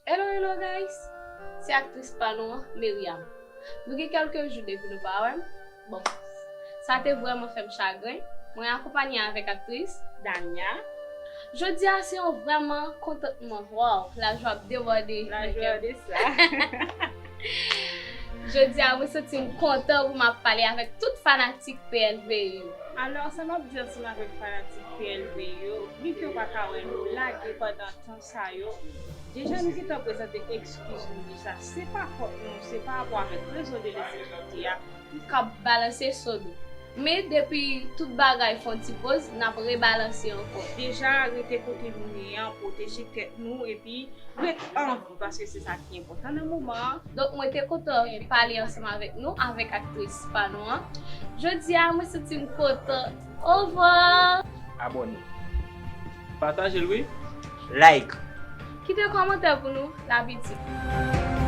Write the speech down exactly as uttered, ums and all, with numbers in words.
Hello, hello guys! Se aktris pa nou an, Myriam. Nou gen kèlke jou depi nou pa wè m. Bon, sa te vrèman fè m chagren. Mwen akonpanye avèk aktris Dania. Jodi a se yon vrèman kontantman. Waw, lajwa ap debòde. Lajwa de sa. Jodi a mwen santi m kontan pou m ap pale avèk tout fanatik P L V yo. Alò, sa m ap di ansanm avèk fanatik P L V yo, vi ke yo pa ka wè nou lage pandan tan sa yo, deja nou gentan prezante ekskiz nou deja. Se pa fòt nou, se pa rapò avèk rezon de ensekirite a k ap balanse so nou. Men depi tout bagay fè yon ti poz, n ap rebalanse ankò. Deja, rete kote nou ye an, pwoteje tèt nou, epi ret an vi, paske se sa ki enpòtan nan moman an. Donk, mwen te kontan pale ansanm avèk nou, avèk aktris pa nou an. Jodi a, mwen santi m kontan. Ovwa! Abòne. Pataje l, wi. Like. Kite kòmantè pou nou, labitik.